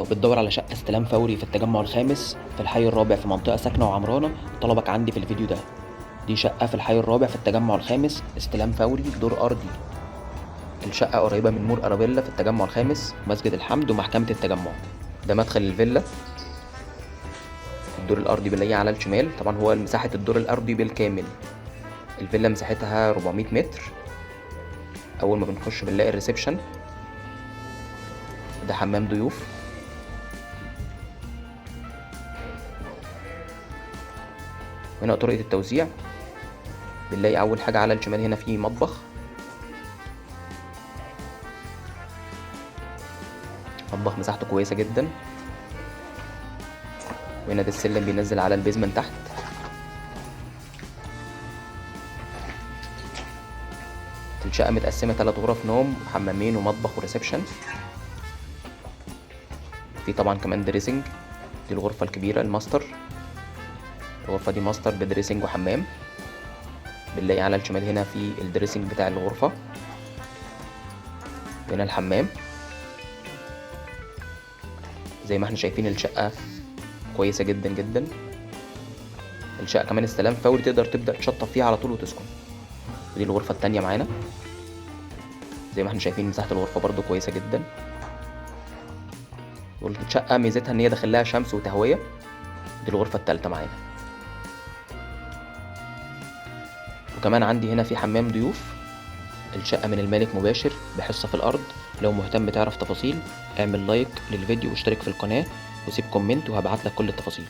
لو بتدور على شقة استلام فوري في التجمع الخامس في الحي الرابع في منطقة ساكنة وعمرانة، طلبك عندي في الفيديو ده. دي شقة في الحي الرابع في التجمع الخامس، استلام فوري، دور أرضي. الشقة قريبة من مول أرابيلا في التجمع الخامس، مسجد الحمد ومحكمة التجمع. ده مدخل الفيلا. الدور الأرضي بنلاقيه على الشمال، طبعا هو مساحة الدور الأرضي بالكامل. الفيلا مساحتها 400 متر. أول ما بنخش بنلاقي ال reception، ده حمام ضيوف. هنا طريقة التوزيع، بنلاقي أول حاجة على الشمال هنا في مطبخ، مطبخ مساحته كويسة جدا. وهنا ده السلم بينزل على ال basement تحت. الشقة متقسمة 3 غرف نوم وحمامين ومطبخ و reception. في طبعا كمان dressing. دي الغرفة الكبيرة الماستر، الغرفة دي master ب dressing وحمام. بنلاقي على الشمال هنا في ال dressing بتاع الغرفة، وهنا الحمام. زي ما احنا شايفين الشقة كويسة جدا جدا. الشقة كمان استلام فوري، تقدر تبدأ تشطب فيها على طول وتسكن. ودي الغرفة التانية معانا، زي ما احنا شايفين مساحة الغرفة برضو كويسة جدا. والشقة ميزتها ان هي داخل لها شمس وتهوية. دي الغرفة التالتة معانا. وكمان عندي هنا في حمام ضيوف. الشقة من المالك مباشر بحصة في الأرض. لو مهتم تعرف تفاصيل اعمل like للفيديو واشترك في القناة وسيب comment وهبعت لك كل التفاصيل.